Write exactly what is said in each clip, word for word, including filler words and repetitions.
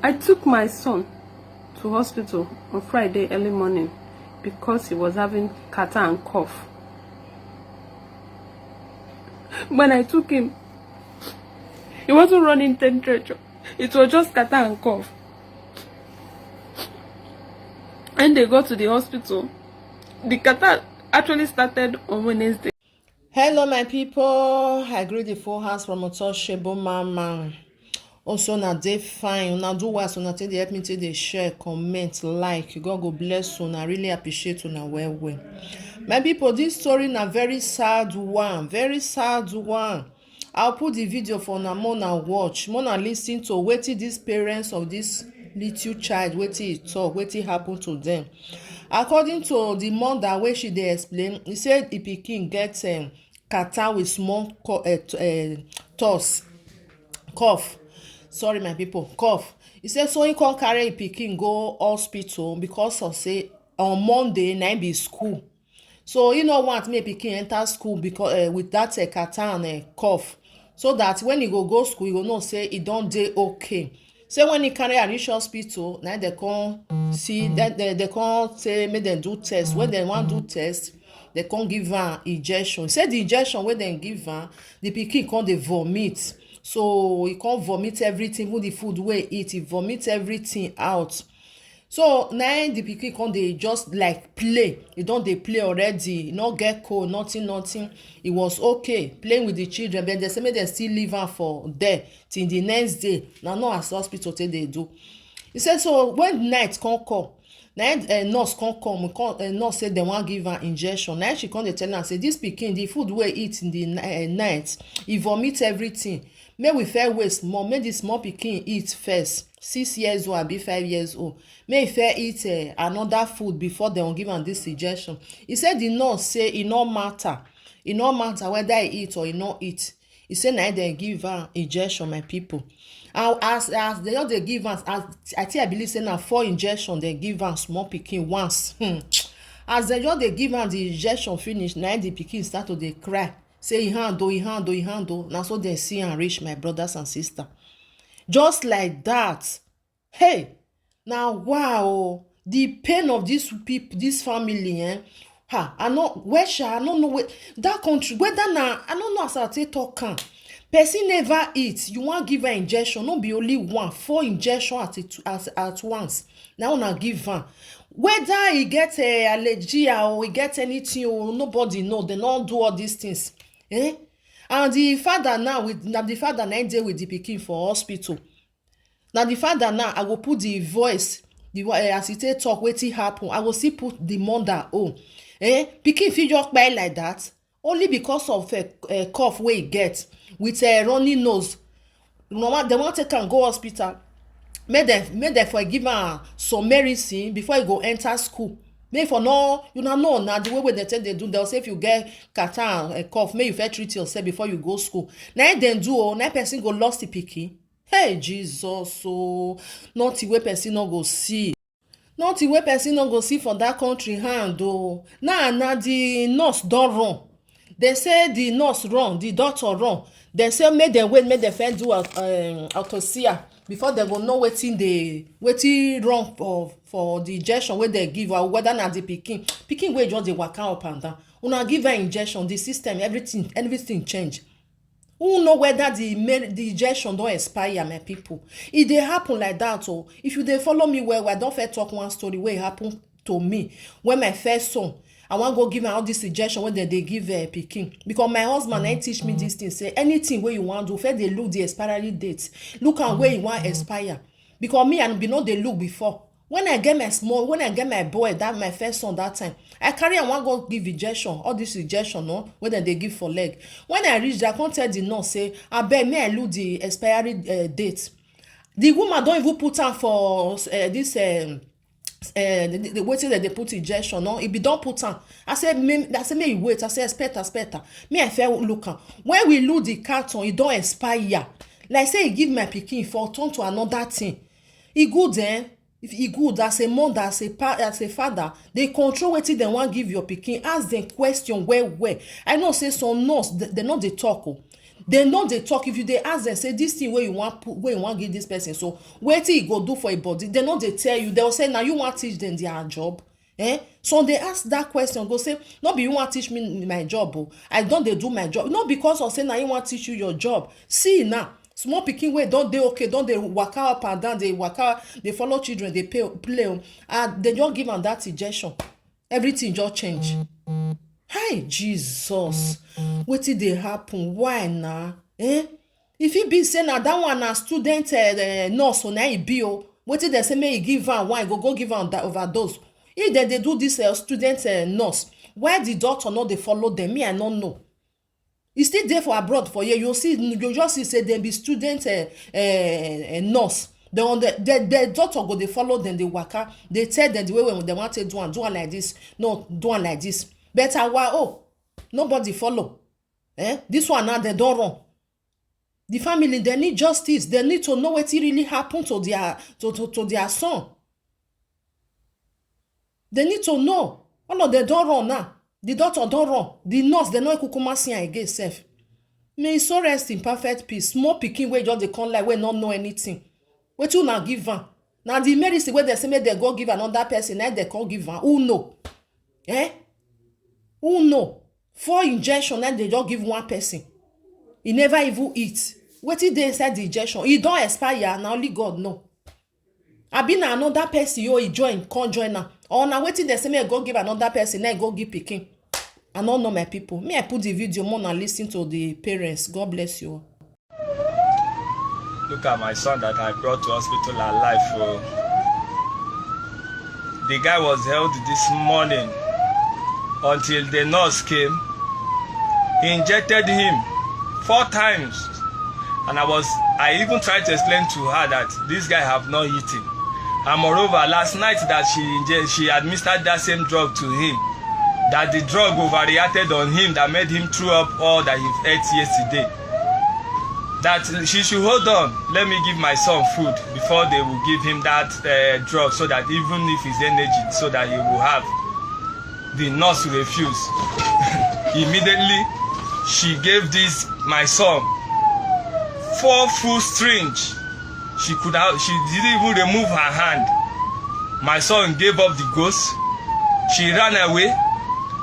I took my son to hospital on Friday early morning because he was having catarrh and cough. When I took him, he wasn't running temperature. It was just catarrh and cough. And they got to the hospital. The catarrh actually started on Wednesday. Hello, my people. I greet the full house from Otoshebo Mama. Also, una dey fine. Una do well, so una take dey help me take dey share, comment, like. God go bless una. I really appreciate una well well. My people, this story na very sad one. Very sad one. I'll put the video for una, more una watch, more una listen to wetin these parents of this little child, wetin he talk, wetin happen to them. According to the mother, wey she dey explain, he said the pikin get um, catarrh with small co- uh, t- uh, toss, cough. Sorry, my people, cough. He said so he come carry him pikin go hospital because of say on Monday na him be school. So he no want make pikin enter school because uh, with that uh, catarrh and uh, cough, so that when he go go school, he go know say he don dey okay. Say when he carry am reach hospital, na they come see, then they, they come say make dem do test. When they wan do test, they come give am injection. Say the injection wey dem give am, the pikin come dey vomit. So he come vomit everything, even the food wey he eat, he vomit everything out. So na im the pikin come dey just like play. He don dey play already. He no get cold, nothing, nothing. He was okay playing with the children, but they say make dem still leave am for there till the next day. Na not as hospital take dey do. He say so when night come come, na im uh, nurse come come, come uh, nurse say dem wan give am injection. Na im she come dey tell am say this pikin, the food wey e eat in the ni- uh, night, e vomit everything. Make we first wait small, make the small pikin eat first. Six years old abi five years old, make e first eat uh, another food before dem give am this injection. He say the nurse say e no matter, e no matter whether e eat or e no eat. He say na im dem give am injection, my people. And as as they just dey give am, as I think I believe say na four injection dem give am, small pikin, once. Hmm. As dem just dey give am the injection finish, na im the pikin start to dey cry. Say e hand o, e hand o, e hand o. Na so dem see am reach, my brothers and sisters. Just like that. Hey, na wow o. The pain of this people, this family, eh? Ha, I no, where shall I no know where that country, whether na, I no know as I take talk am. Person never eat, you wan give her injection, no be only one, four injection at a, at, at once. Na una give am. Whether e get a allergy or e get anything, oh, nobody know. They no do all these things. Eh? And the father now, with na the father na dey with the pikin for hospital. Na the father now, I go put the voice, the one eh, as he take talk wetin happen. I go still put the mother own. Eh, pikin fit just kpai like that, only because of a, a cough wey e get with a runny nose. Una wan, dem wan take am go hospital, make dem make dem for give am some medicine before e go enter school. Make for no, una know na the way wey dem take dey do. Dem say if you get catarrh and uh, cough, make you first treat yourself before you go school. Na im dem do o, na im person go lost the pikin. Hey, Jesus, so nothing wey person no go see. Nothing wey person no go see for that country hand o. Now na the nurse don run. They say the nurse run, the doctor run. They say make dem wait, make dem first do um, autopsy before dem go know wetin dey wetin wrong for for the injection wey dem give, or whether na the pikin pikin wey just dey waka up and down. Una give her injection, the system, everything everything change. Who know whether the the injection don expire, my people? E dey happen like that o. If you dey follow me well well, I don first talk one story wey happen to me when my first son, I wan go give am all this injection wey dem dey give uh, pikin, because my husband na teach me this thing, say anything wey you wan do, first dey look the expiry date, look am where e wan expire, because me I bin no dey look before. When I get my small, when I get my boy, that my first son that time, I carry am wan go give injection, all this injection no, wey dem dey give for leg. When I reach there, I come tell the nurse say abeg make I look the expiry uh, date. The woman don even put am for uh, this um, uh, the, the wetin dem dey put injection no, e be don put am. I say me I say make you wait, I say expect expect am. Me I fair look am. When we look the carton, e don expire. Like say e give my pikin for turn to another thing. E good eh? If e good as a mother, as a pa as a father, dey control wetin dem wan give your pikin, ask dem question well well. I know say some nurse dem no dey talk o. Dem no dey talk. If you dey ask dem say this thing wey you wan put, wey you wan give this person, so wetin e go do for im body, dem no dey tell you. Dem go say na you wan teach dem their job. Eh? Some dey ask that question, go say, "No be you wan teach me my job o. I don dey do my job." No, because of say na you wan teach you your job. See now, small pikin wey don dey okay, don dey waka up and down, dey waka, dey follow children, dey pay, play o. And dem just give am that injection. Everything just change. Hi, Jesus. Wetin dey happen? Why na? Eh? E fit be say na that one na student, eh, eh, nurse o, na e be o. Wetin dem say make e give am, why e go go give am that overdose? If dem dey do this, eh, student, eh, nurse, why the doctor no dey follow dem? Me, I no know. E still dey for abroad for here. You see, you just see say dem be student, eh, eh, eh, nurse. Dem on the, the, the doctor go dey follow dem, dey waka, dey tell dem the way wey dem wan take do am, do am like this, no, do am like this. But our own, nobody follow. Eh? This one now, dem don run. The family, dem need justice. Dem need to know wetin really happen to their, to, to, to their son. Dem need to know. All of dem don run now. The doctor don run. The nurse, dem no kukuma see am again sef. May e so rest in perfect peace. Small pikin wey just dey come life, wey no know anything. Wetin una give am? Na the medicine wey dem say make dem go give another person, na dem come give am. Who know? Eh? Who know? Four injection, na dem just give one person. E never even eat. Wetin dey inside the injection? E don expire. Na only God know. Abi na another person yo, e join, come join am? Or na wetin dem say make e go give another person, na e go give pikin? I no know, my people. Me, I put the video, more na listen to the parents. God bless you all. Look at my son that I brought to hospital alive. Oh. The guy was held this morning until the nurse came. He injected him four times, and I was, I even tried to explain to her that this guy have not eaten. And moreover, last night that she inje- she administered that same drug to him, that the drug overreacted on him, that made him throw up all that he ate yesterday. That she should hold on. Let me give my son food before they will give him that, uh, drug, so that even if his energy, so that he will have. The nurse refused. Immediately, she gave this my son four full syringe. She could have, she didn't even remove her hand. My son gave up the ghost. She ran away.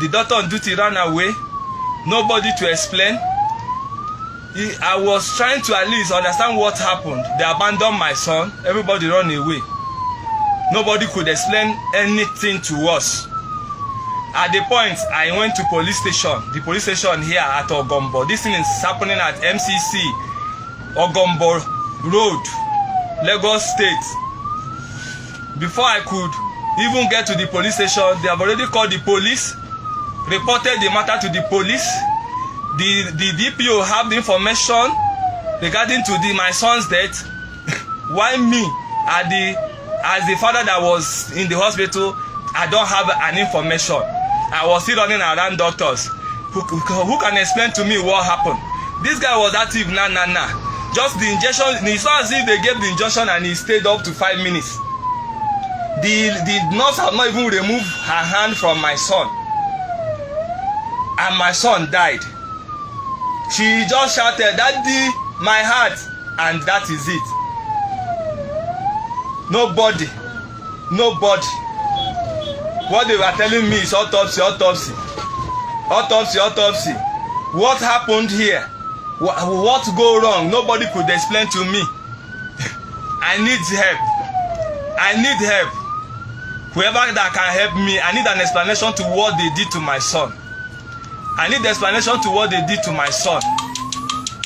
The doctor on duty ran away. Nobody to explain. He, I was trying to at least understand what happened. They abandoned my son. Everybody run away. Nobody could explain anything to us. At the point, I went to police station. The police station here at Ogombo. This thing is happening at M C C, Ogombo Road, Lagos State. Before I could even get to the police station, they have already called the police, reported the matter to the police. The, the D P O have the information regarding to the, my son's death. Why me, at the, as the father that was in the hospital, I don't have an information. I was still running around doctors. Who, who, who can explain to me what happened? This guy was active, na, na, na. Just the injection, it's not as if they gave the injection and he stayed up to five minutes. The, the nurse had not even removed her hand from my son. And my son died. She just shouted, "Daddy, my heart," and that is it. Nobody, nobody. What they were telling me is autopsy, autopsy, autopsy, autopsy. What happened here? Wha- What go wrong? Nobody could explain to me. I need help. I need help. Whoever that can help me, I need an explanation to what they did to my son. I need explanation to what they did to my son.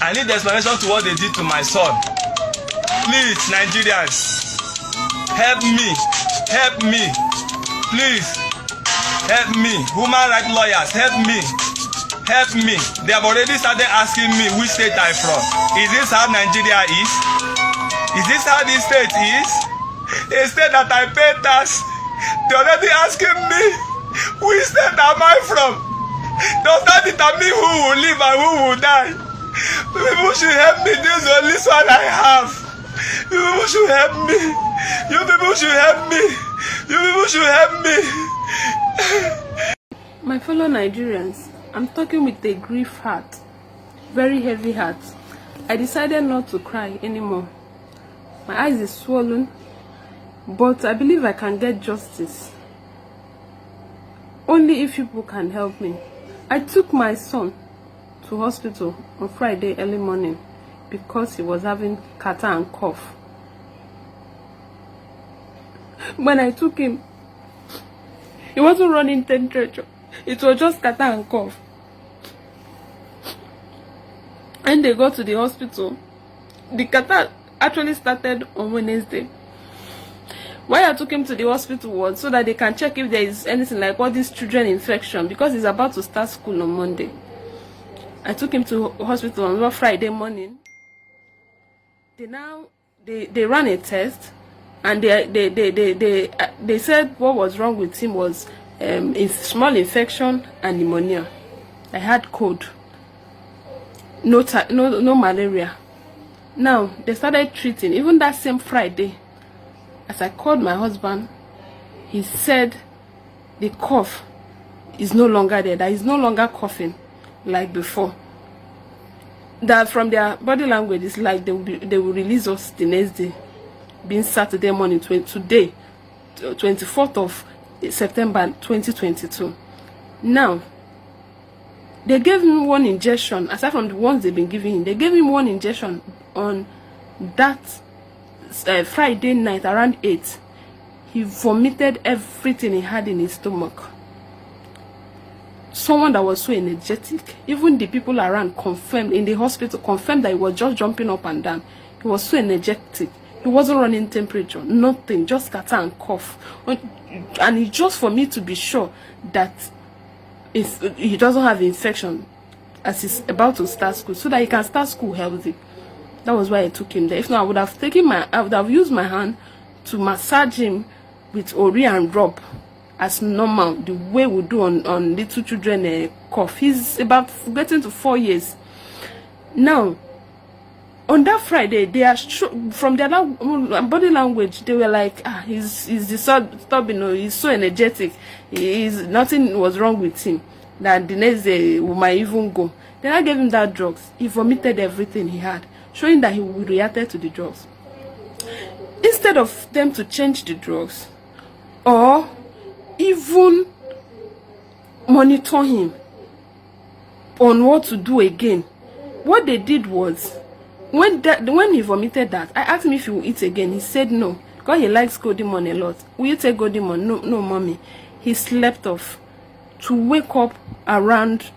I need explanation to what they did to my son. Please, Nigerians, help me. Help me. Please, help me. Human rights lawyers, help me. Help me. They have already started asking me which state I'm from. Is this how Nigeria is? Is this how this state is? A state that I pay tax. They already asking me, "Which state am I from?" Does that determine who will live and who will die? People should help me. This is the only son I have. People should help me. You people should help me. You people should help me. My fellow Nigerians, I'm talking with a grief heart. Very heavy heart. I decided not to cry anymore. My eyes is swollen, but I believe I can get justice. Only if people can help me. I took my son to hospital on Friday early morning because he was having catarrh and cough. When I took him, he wasn't running temperature. It was just catarrh and cough. And they got to the hospital. The catarrh actually started on Wednesday. Why I took him to the hospital was so that they can check if there is anything like all this children infection, because he's about to start school on Monday. I took him to hospital on Friday morning. They now they, they ran a test, and they they they they, they, uh, they said what was wrong with him was um, a small infection and pneumonia. I had cold, no ta- no no malaria. Now they started treating. Even that same Friday, as I called my husband, he said the cough is no longer there. That he's no longer coughing like before. That from their body language, it's like they will be, they will release us the next day, being Saturday morning, twen- today, twenty-fourth of September twenty twenty-two. Now, they gave him one injection. Aside from the ones they've been giving him, they gave him one injection on that uh, Friday night around eight. He vomited everything he had in his stomach. Someone that was so energetic, even the people around confirmed, in the hospital, confirmed that he was just jumping up and down. He was so energetic. He wasn't running temperature, nothing, just catarrh and cough. And it's just for me to be sure that it's, he doesn't have infection as he's about to start school, so that he can start school healthy. That was why I took him there. If not, I would have taken my, I would have used my hand to massage him with ori and rub as normal, the way we do on, on little children uh, cough. He's about getting to four years now. On that Friday, they are str- from their la- um, body language. They were like, ah, he's he's disturbed, you know, he's so energetic. He's nothing was wrong with him. That the next day we might even go. Then I gave him that drugs. He vomited everything he had, showing that he reacted to the drugs. Instead of them to change the drugs, or even monitor him on what to do again, what they did was, when that when he vomited that, I asked him if he will eat again. He said no, because he likes Godimon a lot. Will you take Godimon? No, no, mommy. He slept off. To wake up around,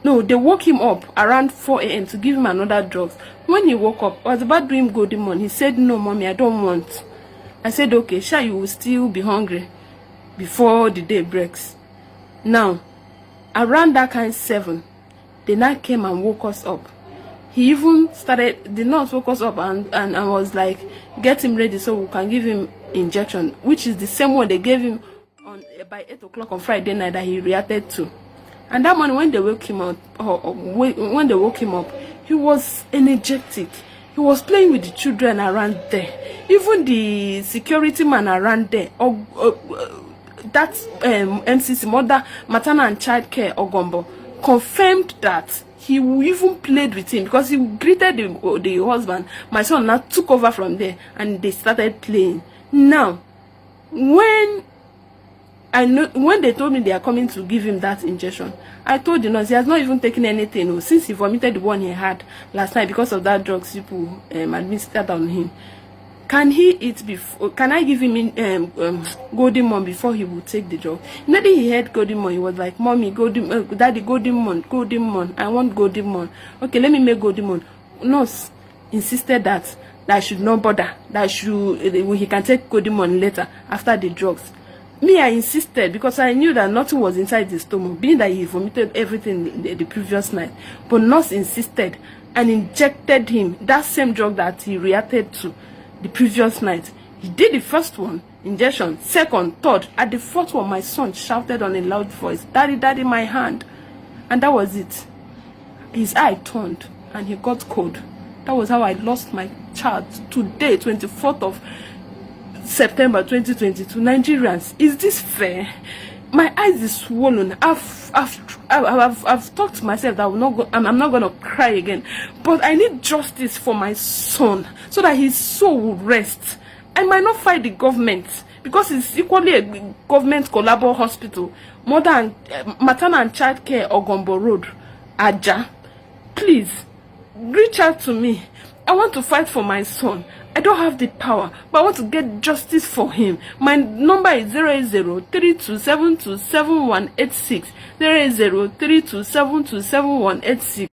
no, they woke him up around four a.m. to give him another drugs. When he woke up, I was about doing Godimon. He said, no, mommy, I don't want. I said, okay, sure, you will still be hungry before the day breaks. Now, around that kind seven, they now came and woke us up. He even started, the nurse woke us up and, and, and was like, get him ready so we can give him injection, which is the same one they gave him on uh, by eight o'clock on Friday night that he reacted to. And that morning, when they woke him up, or, or when they woke him up, he was energetic. He was playing with the children around there. Even the security man around there, or, or, uh, that um, M C C, mother, maternal and child care, Ogombo, confirmed that he even played with him, because he greeted the, the husband. My son now took over from there and they started playing. Now, when I know, when they told me they are coming to give him that injection, I told the nurse he has not even taken anything. Oh, since he vomited the one he had last night because of that drugs people um, administered on him. Can he eat before? Can I give him in, um, um, Golden Morn before he will take the drug? Immediately he heard Golden Morn, he was like, "Mommy, Golden, uh, Daddy, Golden Morn, Golden Morn. I want Golden Morn. Okay, let me make Golden Morn." Nurse insisted that that I should not bother. That I should uh, he can take Golden Morn later after the drugs. Me, I insisted because I knew that nothing was inside his stomach, being that he vomited everything the, the previous night. But nurse insisted and injected him that same drug that he reacted to the previous night. He did the first one, injection, second, third. At the fourth one, my son shouted on a loud voice, "Daddy, daddy, my hand." And that was it. His eye turned and he got cold. That was how I lost my child today, twenty-fourth of September twenty twenty-two. Nigerians, is this fair? My eyes is swollen. I've I've I've, I've, I've talked to myself that I'm not go, I'm, I'm not gonna cry again. But I need justice for my son so that his soul will rest. I might not fight the government because it's equally a government collabo hospital. Mother and uh, maternal and child care, Ogombo Road, Aja. Please reach out to me. I want to fight for my son. I don't have the power, but I want to get justice for him. My number is zero eight zero three two seven two seven one eight six. Zero eight zero three two seven two seven one eight six.